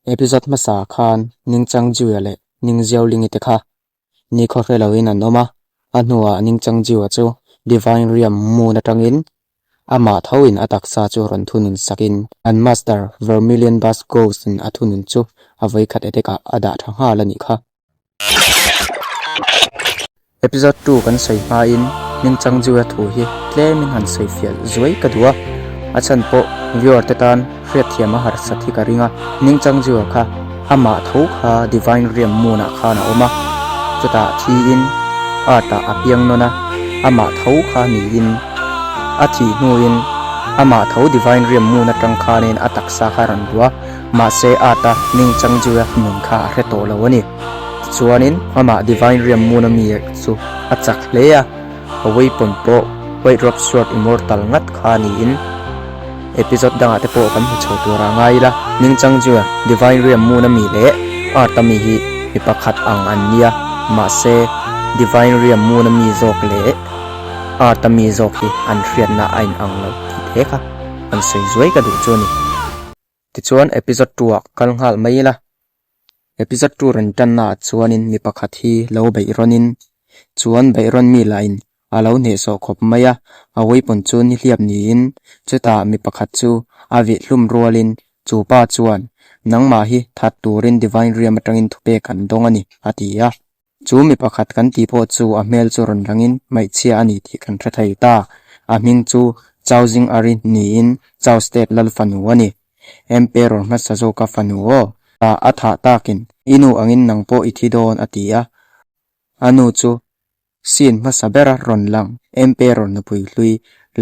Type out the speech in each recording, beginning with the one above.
Episode hmasa khan Ningchang Jiuya leh Ningziaulingi te kha nikhaw hre loin an awm a, a hnuah Ningchang Jiuya chu Divine Realm Moon atangin amah thoin a taksa chu rawn thunun sakin an Master Vermilion Bus Ghost in a thunun chu a vawikhat attack ah a dah tha nghal a nih kha. Episode 2 kan sawi hmain Ningchang Jiuya thu hi tlemin han sawi fiah zuai ka duh a, a chhan pawh viewer te tan hriatthiam a harsat hi ka ring a, Ningchang Jiuya kha amah tho kha Divine Realm Moon ah khan a awm a, chutah thiin Earth ah a piang nawn a, amah tho kha niin a thih hnuin amah tho Divine Realm Moon atang khanin a taksa kha a rawn luh a, mahse Earth a Ningchang Jiuya nun kha a hre tawh lo a ni. Tichuanin amah Divine Realm Moon a mi chu a chak hle a, a weapon pawh White Robe Sword Immortal ngat kha niin episode dangah te pawh kan hmu chho tur a ngai ila. Ningchang Jua, Divine Realm Moon a mi leh Earth a mi hi mi pakhat ang an nia, mahse Divine Realm Moon a mi zawk leh Earth a mi zawk hi an hriatna a inang lo tih te kha an sawi zuai ka duh chu a ni. Tichuan episode 2 ah kal nghal mai ila. Episode 2 rawn tanna ah chuanin mi pakhat hi lo beih rawnin chuan beih rawn mi lahin a lo hnehsawh khawp mai a, a weapon chu ni hliap niin chutah mi pakhat chu a vih hlum rualin chu pa chuan nangmah hi that turin Divine Realm atangin thupek an dawng a ni a ti a. Chu mi pakhat kan tih pawh chu a hmel chu rawn langin hmeichhia a ni tih kan hre thei ta. A hming chu Chao Jing Ari niin Chao State lal fanu a ni. Emperor hmasa zawka fanu aw. A thah takin i nu angin nang pawh i thi dawn a ti a. A nu chu scene hmasa bera rawn lang Emperor nupui hlui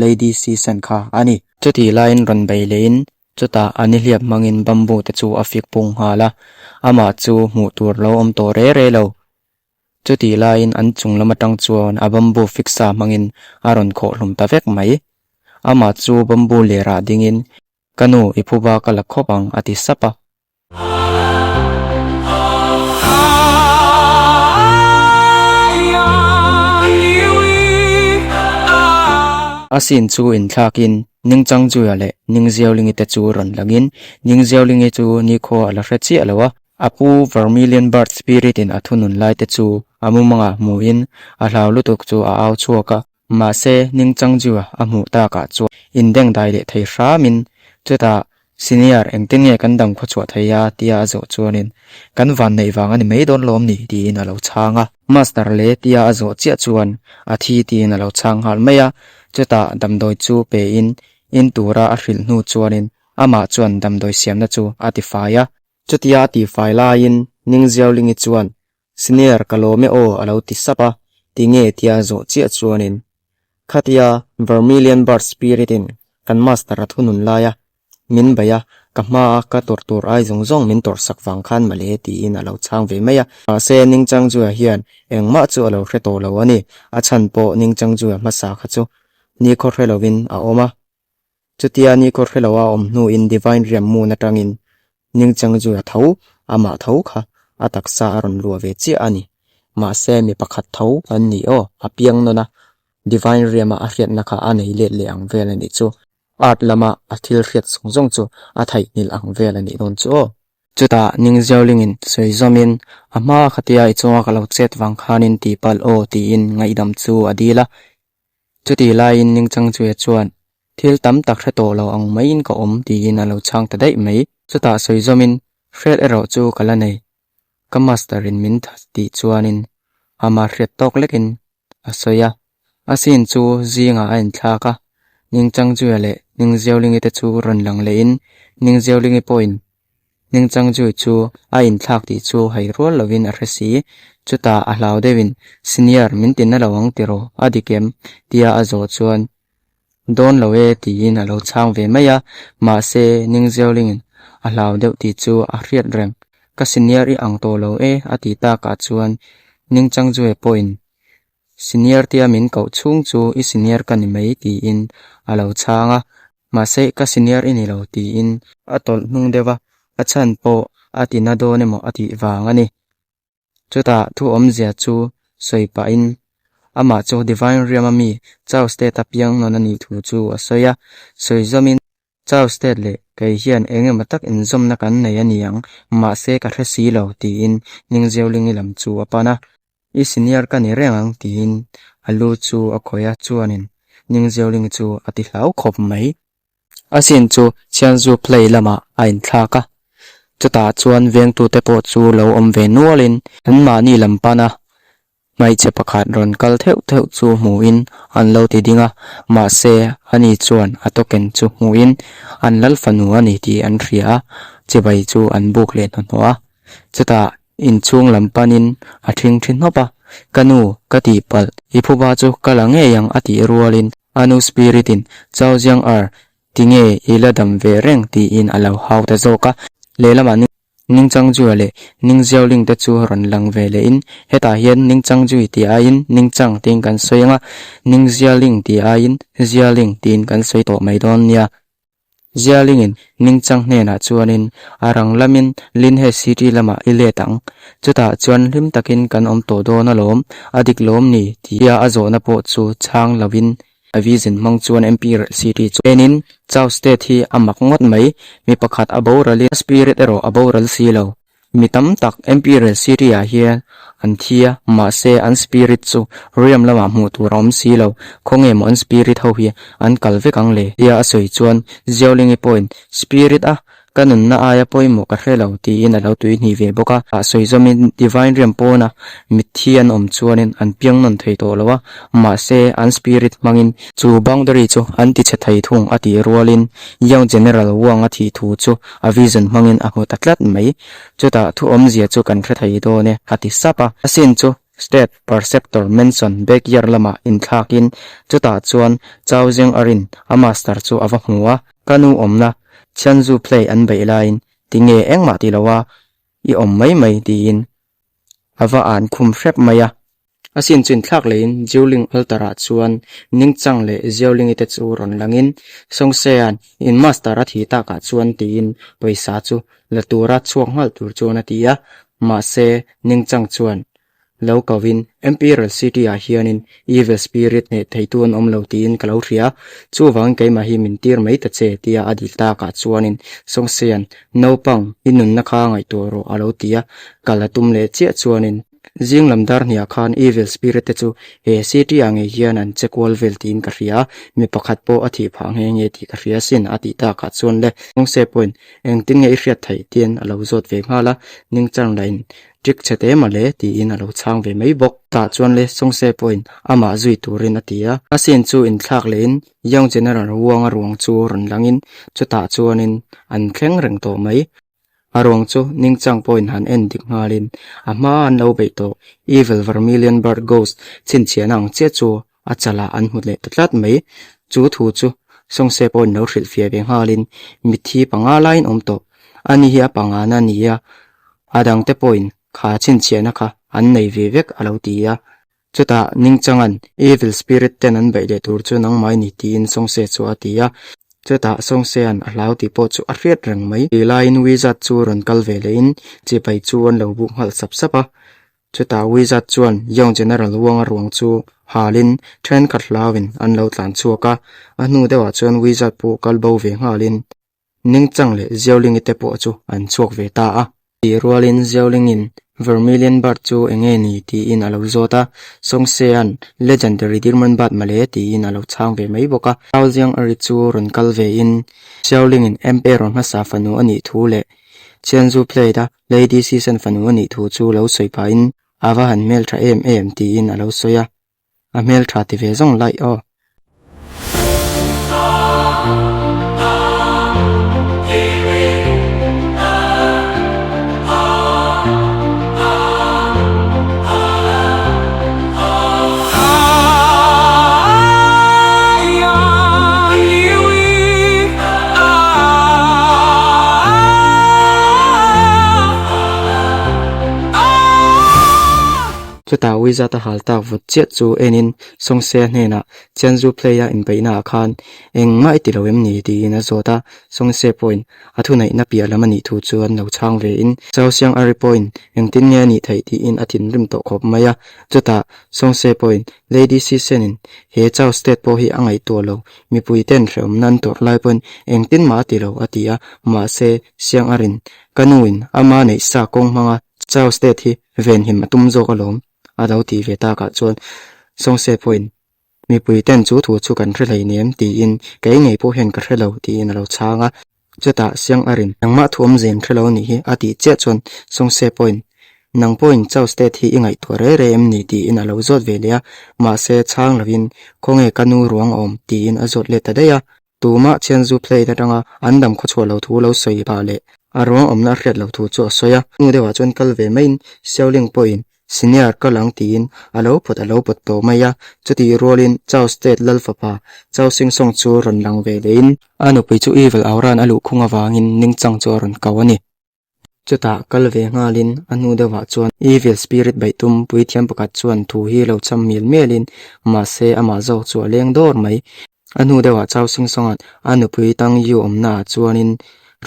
Lady Sisen kha a ni. Chutih laiin rawn bei lehin Chutah a nihliap hmangin bamboo te chu a fik pung nghal a, amah chu hmuh tur lo awm tawh re re lo. Chutih laiin an chung lam atang chuan a bamboo fik sa hmangin a rawn khawh hlum ta vek mai. Amah chu bamboo lerah dingin, Ka nu, i phuba ka la khawp ang, a ti sap a. A scene chu inthlakin Ningchangjuia leh Ningziaulingi te chu rawn langin Ningziaulingi chu nikhua a la hre chiah lo a, a pu Vermilion Bird Spirit in a thunun lai te chu a mumangah hmuhin a hlau lutuk chu a au chhuak a. Mahse, Ningchangjuia a hmuh takah chuan indengdai leh thei hramin chutah Senior, engtin nge kan dam khawchhuah thei a? tia a zawh chuanin, Kan van neih vang a ni mai dawn lawm ni? tiin a lo chhang a. Master le tia a zawh chiah chuan a thi tiin a lo chhang nghal mai a. Chutah damdawi chu pein in tura a hrilh hnu chuanin amah chuan damdawi siamna chu a tifai a. Chutia a tifai laiin Ningziaulingi chuan, Senior, ka lawm e aw a lo ti sap a. Tinge tia a zawh chiah chuanin, Khatia Vermilion Bird Spirit in kan master a thunun lai a, min bei a, ka hma a ka tawrh tur ai zawng zawng min tawrh sak vang khan mawle tiin a lo chhang ve mai a. Mahse Ningchangjuia hian engmah chu a lo hre tawh lo a ni, a chhan pawh Ningchangjuia hmasa kha chu nikhaw hre lovin a awm a. Chutia nikhaw hre lo a awm hnuin Divine Realm Moon atangin Ningchangjuia tho, amah tho kha a taksa a rawn luah ve chiah a ni. Mahse mi pakhat tho an ni aw, a piang nawn a, Divine Realm a a hriatna kha a nei let leh ang vel a nih chu. Art lama a thil hriat zawng zawng chu a theihnghilh ang vel a nih dawn chu aw. Chutah Ningziaulingin sawi zawmin, A hma khatia i chunga ka lo chet vang khanin tihpalh aw tiin ngaihdam chu a dil a. Chutih laiin Ningchangchuia chuan, Thil tam tak hre tawh lo ang maiin ka awm tiin a lo chhang ta daih mai. Chutah sawi zawmin, Hriat erawh chu ka la nei. Ka master in min tih chuanin amah hriat tawk lekin a sawi a, a scene chu zingah a inthlak a, Ningchangjuia leh Ningziaulingi te chu rawn lang lehin Ningziaulingi pawhin Ningchangjuia chu a inthlak tih chu hai rual lovin a hre si, chutah a hlau deuhin Senior min ti na lo ang tiraw a dik em? tia a zawh chuan Dawn lo e tiin a lo chhang ve mai a, mahse Ningziaulingin a hlau deuh tih chu a hriat reng. Ka senior i ang tawh lo e a ti takah chuan Ningchangjuia pawhin Senior tia min koh chhung chu i senior ka ni mai tiin a lo chhang a, mahse ka senior i ni lo tiin a tawlh hnung deuh a, a chhan pawh a ti na dawn emaw a tih vang a ni. Chutah thu awmzia chu sawi pahin amah chu Divine Realm a mi Chao State a piang nawn a nih thu chu a sawi a, sawi zawmin. Chau State leh kei hian eng emaw tak inzawmna kan nei a ni ang, mahse ka hre si lo, tiin Ningziaulingi lam chu a pan a. I senior ka ni reng ang, tiin a lu chu a khawih a, chuanin Ningziaulingi chu a ti hlau khawp mai. A sin chu Chianzu play lamah a inthlak a, chutah chuan vengtute pawh chu lo awm ve nualin anmahni lam pana Hmeichhe pakhat rawn kal theuh theuh chu hmuhin an lo ti ding a, mahse ani chuan a token chu hmuhin an lal fanu a ni tih an hria a, chibai chu an buk leh hnuhnawh a. Chutah inchhung lam panin a ṭhingṭhi hnawp a, Ka nu, ka tihpalh, i phuba chu ka la ngei ang a tih rualin a nu spirit in Chao Jiang Er, tinge i la dam ve reng tiin a lo hau ta zawk a, lehlamah Ningchangjuia leh Ningziaoling te chu rawn lang ve lehin hetah hian Ningchangjui tih aiin Ningchang tiin kan sawi ang a, Ningzialing tih aiin Zialing tiin kan sawi tawh mai dawn nia. Zialingin Ningchang hnenah chuanin a rang lamin Linhe City lamah i let ang, chutah chuan hlim takin kan awm tawh dawn alawm, a dik lawm ni? tia a zawhna pawh chu chhang lovin A vision hmang chuan MP City chu enin Chau State hi a mak ngawt mai, mi pakhat a boralin a spirit erawh a boral si lo. Mi tam tak MP City ah hian an thi a, mahse an spirit chu riam lamah hmuh tur a awm si lo, khawnge maw an spirit ho hi an kal vek ang le? Tia a sawi chuan Ziaolingi pawhin spirit a Ka nunna aia pawimawh ka hre lo tiin a lo tuihnih ve bawk a. A sawi zawmin Divine Realm pawna mitthi an awm chuanin an piang nawn thei tawh lo a, mahse an spirit hmangin chu boundary chu an tichhe thei thung a tih rualin Young General Wang a thih thu chu a vision hmangin a hmu ta tlat mai. Chutah thu awmzia chu kan hre thei dawn e a ti sap a. A sin chu State Perceptor Mansion backyard lamah inthlakin chutah chuan Chao Zeng Arin a master chu a va hmu a. Ka nu awmna Chianzu play an beih laiin tinge engmah ti loa i awm mai mai tiin a va an khum hrep mai a. A sin chu inthlak leiin Jiuling altar ah chuan Ningchang leh Jiaolingi te chu rawn langin Songsea'n in master a thih takah chuan tiin pawisa chu la tura chhuak nghal tur chuan a ti a, mahse Ningchang chuan Lo kovin, Imperial City-ah hianin evil spirit hneh theitu an awm lo tiin ka lo hria a, chuvangin keimah hi min tir mai ta che, tia a dil takah chuanin Sawngsea'n, Naupang, i nunna kha ngaihtuah rawh a lo ti a, kal a tum leh chiah chuanin zing lam dar hniah khan evil spirit te chu he city-ah ngei hian an che kual vel tiin ka hria a, mi pakhat pawh a thih phah nghe nghe tih ka hria asin a tih takah chuan le Sawngsea pawhin engtin nge i hriat theih tiin a lo zawt ve nghal a, Ningchang lahin Ṭik chhe te mawle tiin a lo chhang ve mai bawk. Tah chuan le Sawngse pawhin amah zui turin a ti a. A scene chu inthlak lehin Young General Wang-a ruang chu rawn langin chutah chuanin an thleng reng tawh mai. A ruang chu Ningchang pawhin han en dik nghalin a hma an lo beih tawh Evil Vermilion Bird Ghost chhinchhiahna ang chiah chu a chalah an hmu leh ta tlat mai. Chu thu chu Sawngse pawhin lo hrilhfiah ve nghalin mitthi panga laiin awm tawh. Ani hi a pangana a ni a, a dangte pawhin kha chhinchhiahna kha an nei ve vek a lo ti a. Chutah Ningchanga'n Evil Spirit ten an beih leh tur chu nangmah i ni tiin Sawngse chu a ti a. Chutah Sawngsea'n a hlau tih pawh chu a hriat reng mai. Ti laiin Wizard chu rawn kal ve lehin chipai chu an lo buk nghal sap sap a. Chutah Wizard chuan Young General Wang-a ruang chu halin thenkhat hlauin an lo tlan chhuak a, a hnu deuhah chuan Wizard pawh kal bo ve nghalin Ningchang leh Xiaoling-i te pawh chu an chhuak ve ta a. Tih rualin Xiaoling-in Vermilion Bird chu eng nge ni tiin a lo zawt a, Songsea'n Legendary Dirman Bird mawle tiin a lo chhang ve mai bawk a. Zhao Jiang-eri chu rawn kal vein Xiaoling-in Emperor hmasa fanu a nih thu leh Qianzhu Plate-a Lady Season fanu a nih thu chu lo sawi pahin a va han hmeltha em em tiin a lo sawi a, a hmeltha ti ve zawng laih aw. Chutah Wizard a hal tak vut chiah chu enin Songse-a hnenah Chianzu play-a inbeihnaah khan engmah i ti lo em ni? tiin a zawt a. Songse pawhin a thuneihna piah lam a nih thu chu an lo chhang vein Chao Siang Ari pawhin engtin nge a nih theih tiin a thinrim tawh khawp mai a. Chutah Songse pawhin Lady Sisen-in he Chao State pawh hi a ngaihtuah lo, mipui ten hrehawmna an tawrh lai pawhin engtin mah a ti lo a ti a. Mahse Siang Arin ka nuin ama neih sa kawng hmanga Chao State hi venhim a tum zawk alawm a lo tih ve takah chuan Songse pawhin mipui ten chu thu chu kan hre hleinem tiin kei ngei pawh hian ka hre lo tiin a lo chhang a. Chutah Siang Arin engmah thu awmzia in hre lo a nih hi a tih chiah chuan Songse pawhin nang pawhin Chao State hi i ngaihtuah rei rei em ni tiin a lo zawt ve leh a, mahse chhang lovin khawnge ka nu ruang a awm tiin a zawt let ta daih a. Tumah Chianzu plate atanga an dam khawchhuah lo thu lo sawi pah leh a ruang awmna a hriat lo thu chu a sawi a. Hnu deuhah chuan kal ve maiin Xiaoling pawhin Senior kal ang tiin a lo pawt a lo pawt tawh mai a. Chutih rualin Chao State lal fapa Chao Singsong chu rawn lang ve lehin a nupui chu Evil Aura'n a luhkhung avangin Ningchang chu a rawn kau a ni. Chutah kal ve nghalin a hnu deuhah chuan Evil Spirit beihtum puithiam pakhat chuan thu hi lo cham mial mialin mahse amah zawk chu a leng dawr mai. A hnu deuhah Chao Sing Song-a'n a nupui Tang Yu awmnaah chuanin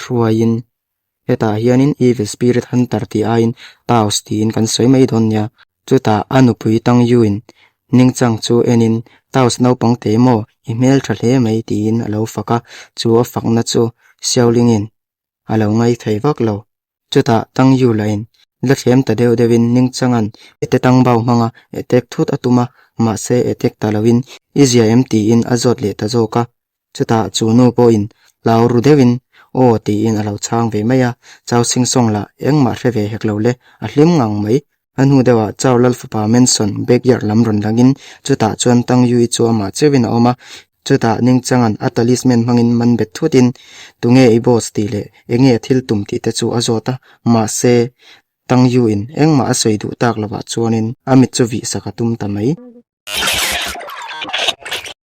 hruaiin hetah hianin Evil Spirit Hunter tih aiin Taos tiin kan sawi mai dawn nia. Chutah a nupui Tang Yu-in Ningchang chu enin Taos naupang te maw i hmeltha hle mai tiin a lo fak a, chu a fakna chu Xiaoling-in a lo ngai thei vak lo. Chutah Tang Yu lahin la thlem ta deuh deuhin Ningchanga'n ete Tang Bao hmanga etek thut a tum a, mahse etek ta loin i zia em tiin a zawt leh ta zawk a. Chutah chu nu pawhin hlau ru deuhin aw tiin a lo chhang ve mai a, Chao Sing Song lah engmah hre ve hek lo le, a hlim ngang mai. A hnu deuhah Chao Lalfapa Manson backyard lam rawn langin chutah chuan Tang Yui chu amah cheuhin a awm a, chutah Ningchanga'n a talisman hmangin man bet thutin tunge i boss tih leh enge a thil tum tih te chu a zawt a, mahse Tang Yui'n engmah a sawi duh tak lovah chuanin a mit chu vih sak a tum ta mai.